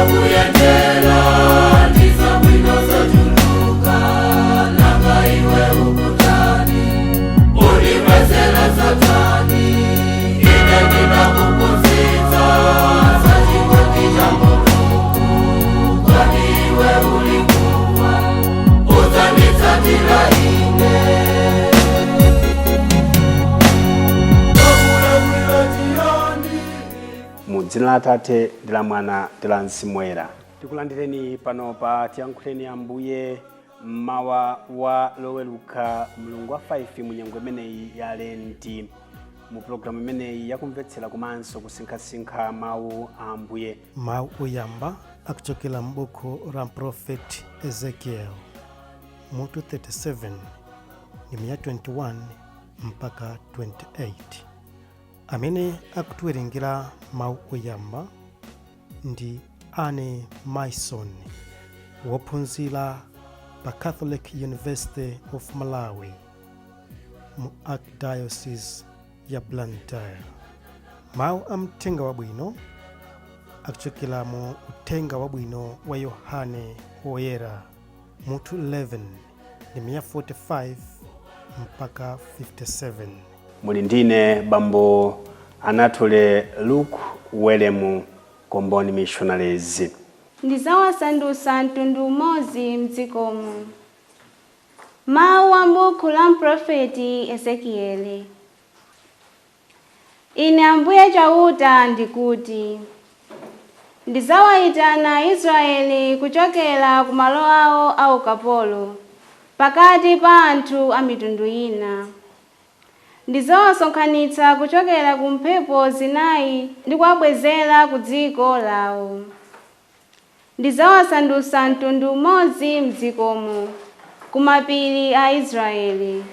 Ndakuyendera ndizabwino zochuluka, nanga iwe ukutani? Undikwezera zotani? Ine ndinakuphunzitsa za chikondi cha Mulungu, kwani iwe ulikufa udzanditsatira ine? Ndakulamulira chiyani? Mu dzina la Atate ndi la Mwana ndi la Mzimu Woyera. Tikulandireni pano pa Tiyankhuleni Ambuye mmawa wa Loweruka, mlungu wa 5 mu nyengo imeneyi ya Lenti, mu pulogalamu imeneyi yakumvetsera komanso kusinkhasinkha mawu a Ambuye. Mawu oyamba akuchokera m'buku la Prophet Ezekiel, mutu 37, ndime ya 21 mpaka 28. Amene akutiwerengera mawu oyamba ndi Anne Mason, wophunzira pa Catholic University of Malawi mu Archdiocese ya Blantyre. Mawu a mthenga wabwino akuchokera mu Uthenga Wabwino wa Yohane Woyera, mutu 11, ndime ya 45 mpaka 57. Muli ndine Bambo Anatole Luke Welemu, Comboni Missionaries. Ndidzawasandutsa mtundu umodzi m'dzikomo. Mawu a m'buku la mprofeti Ezekiele. Ine Ambuye Chauta ndikuti, ndidzawayitana Aisraeli kuchokera ku malo awo a ukapolo pakati pa anthu a mitundu ina. Ndidzawasonkhanitsa kuchokera ku mphepo zinayi ndi kuwabwezera ku dziko lawo. Ndidzawasandutsa mtundu umodzi m'dzikomo, ku mapiri a Israeli,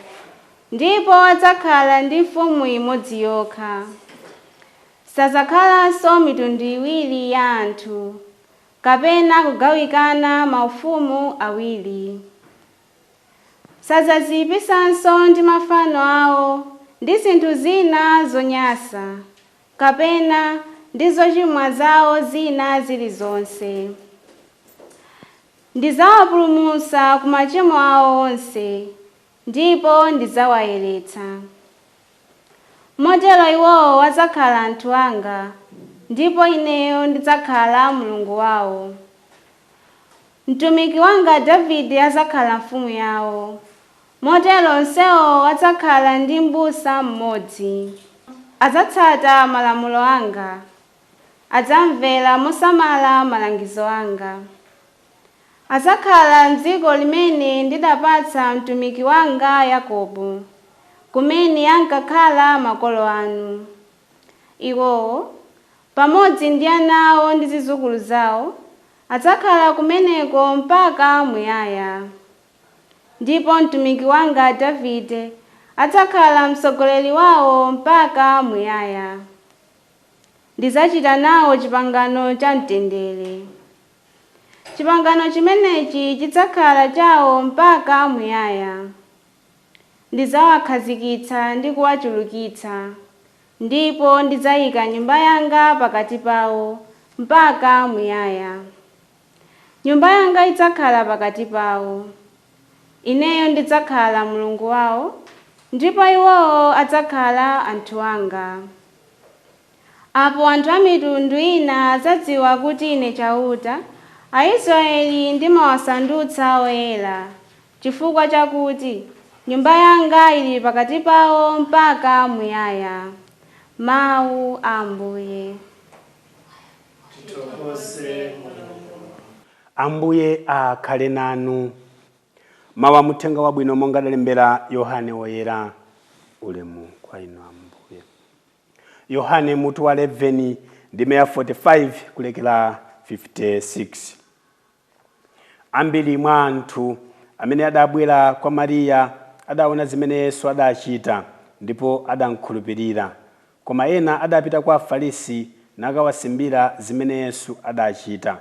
ndipo adzakhala ndi mfumu imodzi yokha. Sadzakhalanso mitundu iwiri ya anthu, kapena kugawikana maufumu awiri. Sadzadziyipisanso ndi mafano awo ndi zinthu zina zonyansa, kapena ndi zochimwa zawo zina zilizonse. Ndidzawapulumutsa ku machimo awo onse, ndipo ndidzawayeretsa. Motero iwowo adzakhala anthu anga, ndipo ineyo ndidzakhala Mulungu wawo. Mtumiki wanga Davide adzakhala mfumu yawo. Motero onsewo adzakhala ndi m'busa mmodzi. Adzatsata malamulo anga, adzamvera mosamala malangizo anga. Adzakhala m'dziko limene ndidapatsa mtumiki wanga Yakobo, kumene ankakhala makolo anu. Iwowo, pamodzi ndi ana awo ndi zidzukulu zawo, adzakhala kumeneko mpaka muyaya. Ndipo mtumiki wanga Davide adzakhala mtsogoleri wawo mpaka muyaya. Ndidzachita nawo chipangano cha mtendere. Chipangano chimenechi chidzakhala chawo mpaka muyaya. Ndidzawakhazikitsa ndi kuwachulukitsa, ndipo ndidzayika nyumba yanga pakati pawo mpaka muyaya. Nyumba yanga idzakhala pakati pawo. Ineyo ndidzakhala Mulungu wawo, ndipo iwowo adzakhala anthu anga. Apo anthu a mitundu ina adzadziwa kuti Ine Chauta, Aisraeli ndimawasandutsa oyera, chifukwa chakuti nyumba yanga ili pakati pawo mpaka muyaya. Mawu a Ambuye. Tithokoze Mulungu. Ambuye akhale nanu. Mawu a muthenga wabwino monga adalembera Yohane Woyera. Ulemu kwa inu, Ambuye. Yohane mutu wa 11, ndime ya 45 kulekera 56. Ambiri mwa anthu amene adabwera kwa Mariya adaona zimene Yesu adachita ndipo adamkhulupirira. Koma ena adapita kwa Afarisi nakawasimbira zimene Yesu adachita.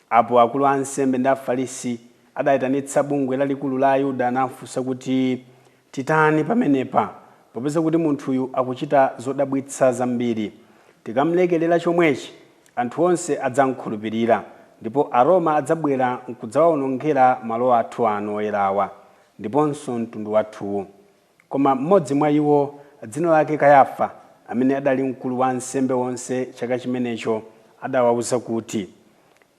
Apo akulu a ansembe ndi Afarisi adayitanitsa bungwe lalikulu la Ayuda nafunsa kuti, "Titani pamenepa, popeza kuti munthuyu akuchita zodabwitsa zambiri? Tikamlekerera chomwechi, anthu onse adzamkhulupirira, Ndipo Aroma adzabwera nkudzawawonongera malo athu ano oyerawa ndiponso mtundu wathuwu. Koma mmodzi mwa iwo, dzina lake Kayafa, amene adali mkulu wa ansembe onse chaka chimenecho, adawawuza kuti,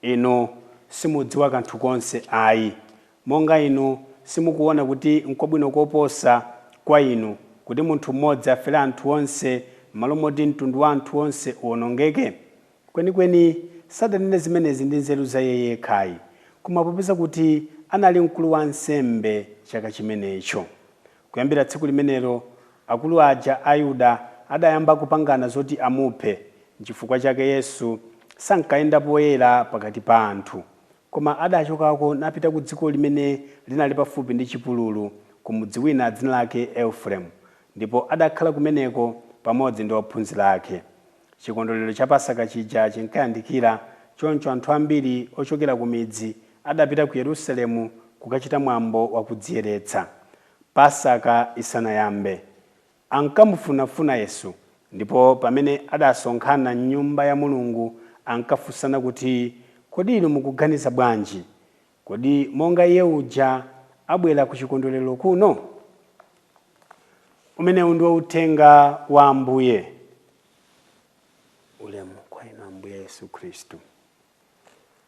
inu simudziwa kanthu konse ayi. Monga inu simukuona kuti nkwabwino koposa kwa inu kuti munthu mmodzi afere anthu onse m'malo moti mtundu wa anthu onse uwonongeke? Kwenikweni sadanene zimenezi ndi nzeru za iye yekhayi, koma popeza kuti anali mkulu wa ansembe chaka chimenecho. Kuyambira tsiku limenelo akulu aja a Yuda adayamba kupangana zoti amuphe. Nchifukwa chake Yesu sankayenda poyera pakati pa anthu, koma adachokako napita ku dziko limene linali pafupi ndi chipululu, ku mudzi wina dzina lake Eufremu, ndipo adakhala kumeneko pamodzi ndi ophunzira ake. Chikondwerero cha Pasaka chija chinkayandikira, choncho anthu ambiri ochokera ku midzi adapita ku Yerusalemu kukachita mwambo wakudziyeretsa. Pasaka isanayambe, ankamufunafuna Yesu, ndipo pamene adasonkhana m'nyumba ya Mulungu ankafunsana kuti, kodi inu mukuganiza bwanji? Kodi monga iye uja abwera ku chikondwerero kuno? Umenewu ndiwo uthenga wa Ambuye. Ulemu kwa inu Ambuye Yesu Khristu.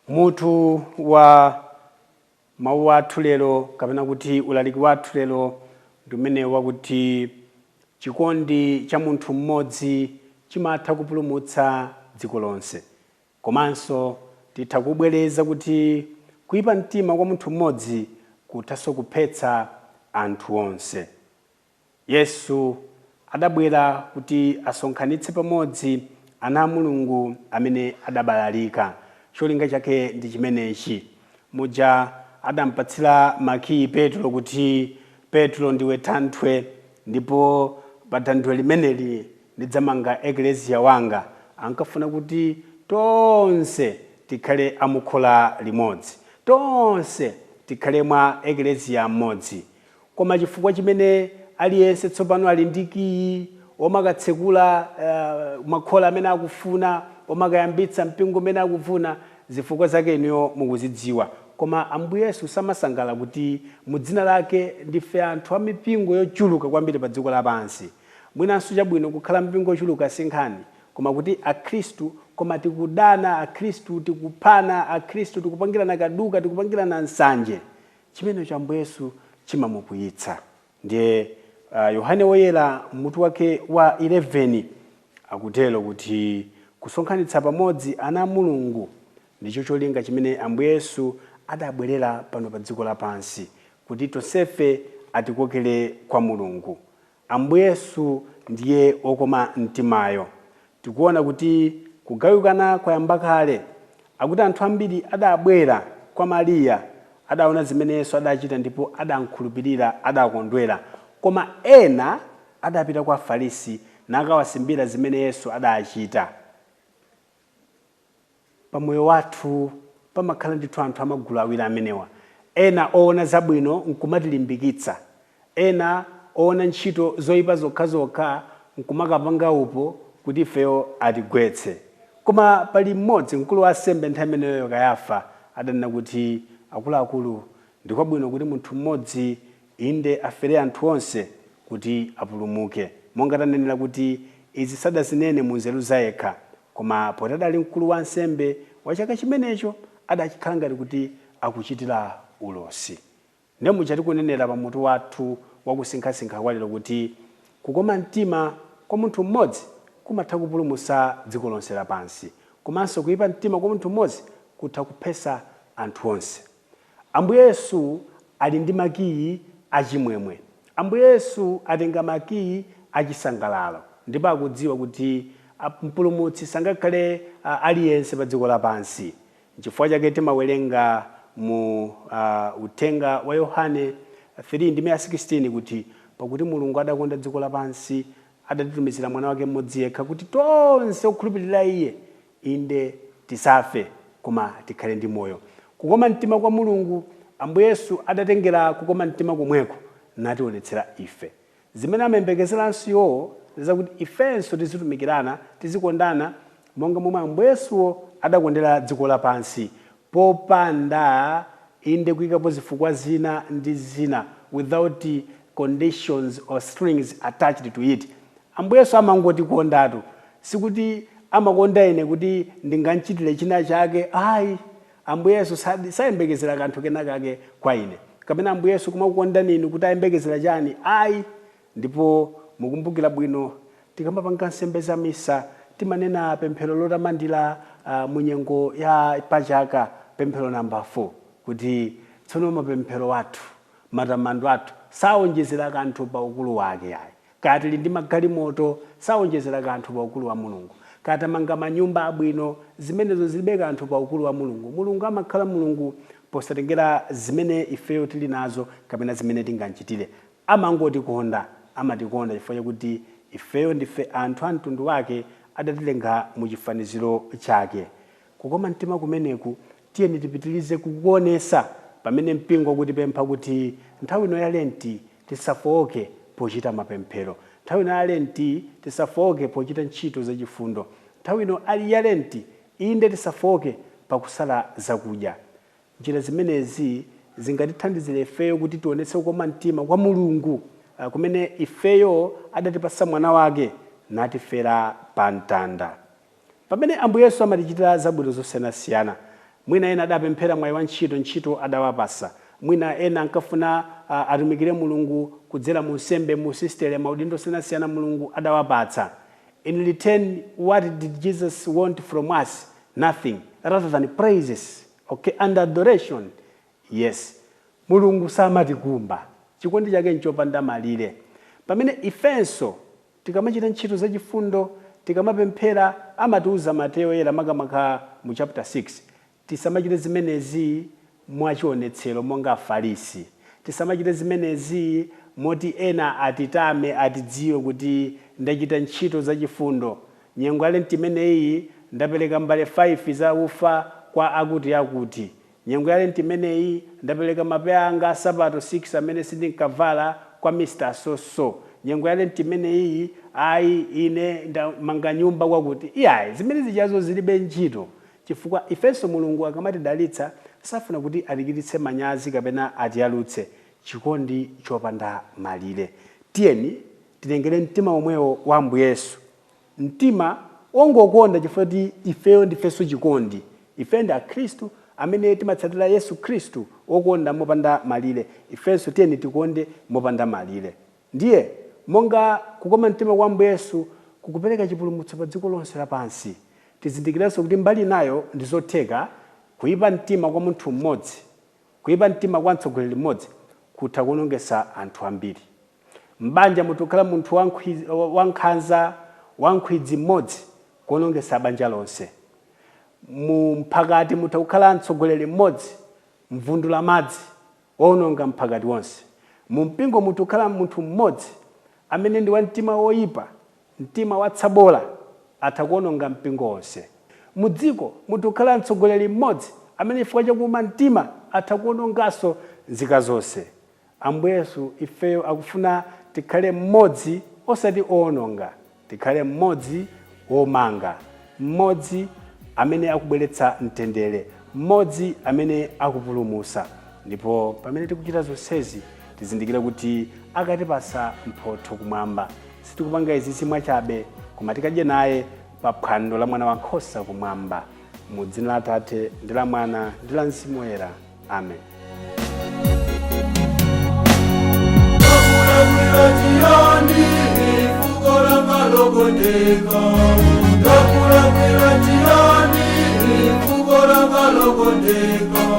Mutu wa mawu athu lero, kapena kuti ulaliki wathu lero, ndi umene wakuti chikondi cha munthu mmodzi chimatha kupulumutsa dziko lonse. Komanso titha kubwereza kuti kuyipa mtima kwa munthu mmodzi kuthanso kuphetsa anthu onse. Yesu adabwera kuti asonkhanitse pamodzi ana a Mulungu amene adabalalika. Cholinga chake ndi chimenechi. Muja adampatsira makiyi Petro kuti, Petro ndiwe thanthwe, ndipo pa thanthwe limeneli ndidzamanga eklesia wanga. Ankafuna kuti tonse tikhale amukhola limodzi, tonse tikhale mwa eklesia mmodzi. Koma chifukwa chimene aliyense tsopano ali ndi kiyi omakatsekula makhola amene akufuna, omakayambitsa mpingo umene akufuna, zifukwa zake inuyo mukuzidziwa. Koma Ambuye Yesu samasangala kuti mu dzina lake ndife anthu a mipingo yochuluka kwambiri pa dziko lapansi. Mwinanso chabwino kukhala mpingo ochuluka si nkhani, koma kuti akhristu koma tikudana, akhristu tikuphana, akhristu tikupangirana kaduka, tikupangirana nsanje. Chimenecho Ambuye Yesu chimamukwiyitsa. Ndiye Yohane Woyera mutu wake wa 11 akutero kuti kusonkhanitsa pamodzi ana a Mulungu ndicho cholinga chimene Ambuye Yesu adabwerera pano pa dziko lapansi, kuti tonsefe atikokere kwa Mulungu. Ambuye Yesu ndiye wokoma mtimayo. Tikuona kuti kugawikana kwayamba kale. Akuti anthu ambiri adabwera kwa Mariya, adaona zimene Yesu adachita ndipo adamkhulupirira, adakondwera. Koma ena adapita kwa Afarisi nakawasimbira zimene Yesu adachita. Pamoyo wathu pamakhala ndithu anthu amagulu awiri amenewa. Ena oona zabwino nkumatilimbikitsa, ena oona ntchito zoyipa zokhazokha nkumakapanga upo kuti ifeyo atigwetse. Koma pali mmodzi, mkulu wa ansembe nthawi imeneyo Kayafa, adanena kuti, akuluakulu, ndikwabwino kuti munthu mmodzi inde afere anthu onse kuti apulumuke. Monga tanenera kuti izi sadazinene mu nzeru zayekha, koma poti adali mkulu wa ansembe wa chaka chimenecho, adakhala ngati kuti akuchitira ulosi. Ndiye muja tikunenera pa mutu wathu wakusinkhasinkha kwa lero kuti kukoma mtima kwa munthu mmodzi kumatha kupulumutsa dziko lonse lapansi, komanso kuyipa mtima kwa munthu mmodzi kutha kuphetsa anthu onse. Ambuye Yesu ali ndi makiyi achimwemwe. Ambuye Yesu atenga makiyi achisangalalo, ndipo akudziwa kuti mpulumutsi sangakhale aliyense pa dziko lapansi. Nchifukwa chake timawerenga mu uthenga wa Yohane 3 ndime ya 16 kuti pakuti Mulungu adakonda dziko lapansi, adatitumizira mwana wake mmodzi yekha, kuti tonse okhulupirira iye inde tisafe, koma tikhale ndi moyo. Kukoma mtima kwa Mulungu, Ambuye Yesu adatengera kukoma mtima komweko nationetsera ife. Zimene amayembekezeranso iwowo zakuti ifenso tizitumikirana, tizikondana monga momwe Ambuye Yesuwo adakondera dziko lapansi. Popanda inde kuyikapo zifukwa zina ndi zina, without conditions or strings attached to it. Ambuye Yesu amangotikondatu. Sikuti amakonda ine kuti ndingamchitire china chake, ayi. Ambuye Yesu sayembekezera kanthu kena kake kwa ine, kapena Ambuye Yesu kumakukondani inu kuti ayembekezera chani, ayi. Ndipo mukumbukira bwino, tikamapanga nsembe za misa timanena pemphero lotamandira munyengo ya pachaka, pemphero namba 4, kuti tsono mapemphero athu, matamando athu sawonjezera kanthu pa ukulu wake, ayi. Kaya tili ndi magalimoto, sawonjezera kanthu pa ukulu wa Mulungu. Kaya tamanga manyumba abwino, zimenezo zilibe kanthu pa ukulu wa Mulungu. Mulungu amakhala Mulungu posatengera zimene ifeyo tili nazo kapena zimene tingamchitire. Amangotikonda, amatikonda chifukwa chakuti ifeyo ndife anthu a mtundu wake, adatilenga mu chifaniziro chake. Kukoma mtima kumeneku tiyeni tipitirize kukuonesa pamene mpingo kutipempha kuti nthawi ino ya Lenti tisafowoke pochita mapemphero, nthawi ino ya Lenti tisafowoke pochita ntchito zachifundo, nthawi ino ali ya Lenti inde tisafowoke pakusala zakudya. Njira zimenezi zingatithandizire ifeyo kuti tionetse kukoma mtima kwa Mulungu kumene ifeyo adatipasa mwana wake natifera pa mtanda. Pamene Ambuye Yesu amatichitira zabwino zosiyanasiyana, mwina ena adapemphera mwayi wa ntchito, ntchito adawapasa. Mwina ena ankafuna atumikire Mulungu kudzera mu nsembe, mu sistere, maudindo osiyanasiyana Mulungu adawapatsa. In return, what did Jesus want from us? Nothing rather than praises, okay, and adoration. Yes, Mulungu samatikumba, chikondi chake nchopanda malire. Pamene ifenso tikamachita ntchito zachifundo, tikamapemphera, amatiuza Mateyo Yera, makamaka mu chapter 6, tisamachite zimenezi mwachionetsero monga Afarisi, tisamachite zimenezi moti ena atitame, atidziwe kuti ndachita ntchito zachifundo. Nyengo ya Lenti imeneyi ndapereka mbale 5 za ufa kwa akuti akuti. Nyengo ya Lenti imeneyi ndapereka mapeya anga asapato 6 amene sindinkavala kwa Mr Soso. Nyengo ya Lenti imeneyi, ayi, ine ndamanga nyumba kwakuti. Iyayi, zimene zichazo zilibe ntchito, chifukwa ifenso Mulungu akamatidalitsa safuna kuti atichititse manyazi kapena atiyalutse. Chikondi chopanda malire. Tiyeni tilengere mtima omwewo wa Ambuye Yesu, mtima wongokonda chifukwa kuti ifeyo ndifenso chikondi. Ife ndi Akhristu amene timatsatira Yesu Khristu wokonda mopanda malire. Ifenso tiyeni tikonde mopanda malire. Ndiye monga kukoma mtima kwa Ambuye Yesu kukupereka chipulumutso pa dziko lonse lapansi, tizindikirenso kuti mbali nayo ndi zotheka kuyipa mtima kwa munthu mmodzi, kuyipa mtima kwa mtsogoleri mmodzi kutha kuwonongesa anthu ambiri. Mbanja mutukhala munthu wankhanza, wankhwidzi mmodzi, kuwonongesa banja lonse. Mu mphakati mutha kukhala mtsogoleri mmodzi mvundula madzi, wowononga mphakati wonse. Mu mpingo mutha kukhala munthu mmodzi amene ndi wa mtima woyipa, mtima watsabola, atha kuwononga mpingo wonse. Mu dziko mutha kukhala mtsogoleri mmodzi amene chifukwa chakuuma mtima atha kuwononganso nzika zonse. Ambuye Yesu ifeyo akufuna tikhale mmodzi osati owononga, tikhale mmodzi womanga, mmodzi amene akubweretsa mtendere, mmodzi amene akupulumutsa. Ndipo pamene tikuchita zonsezi tizindikire kuti akatipasa mphotho kumwamba. Sitikupanga izi mwachabe, koma tikadye naye pa phwando la Mwana wankhosa kumwamba. Mu dzina la Atate ndi la Mwana ndi la Mzimu Woyera, amen. Ndakulakwira chiyani, fuko langa lokondeka? Ndakulakwira chiyani, fuko langa lokondeka?